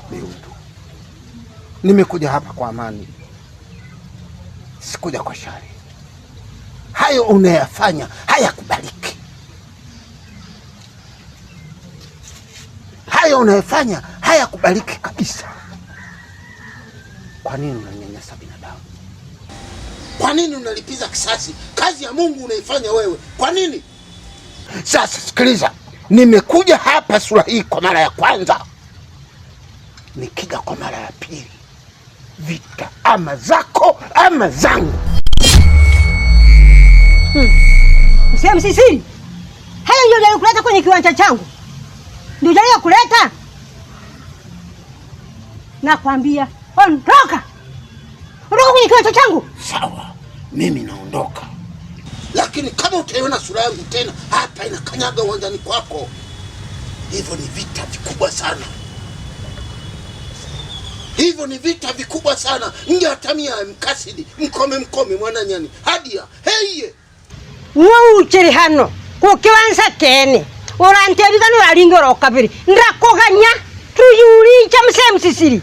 Biundu, nimekuja hapa kwa amani, sikuja kwa shari. Hayo unayafanya hayakubaliki, hayo unayafanya hayakubaliki kabisa. Kwa nini unanyanyasa binadamu? Kwa nini unalipiza kisasi? Kazi ya Mungu unaifanya wewe, kwa nini? Sasa sikiliza, nimekuja hapa sura hii kwa mara ya kwanza, nikija kwa mara ya pili, vita ama zako ama zangu. Msee Msisiri, hayo ndio yaliyokuleta kwenye kiwanja changu, ndio yaliyokuleta. Nakwambia ondoka, ondoka kwenye kiwanja changu. Sawa, mimi naondoka, lakini kama utaiona sura yangu tena hapa inakanyaga uwanjani kwako, hivyo ni vita vikubwa sana, hivyo ni vita vikubwa sana. Njatamia mkasidi mkome mkome mwananyani hadia heye Wouchiri hano kukiwanza kene urantebigano uraringa oro kabiri ndakuganya tuyurinja msee Msisiri.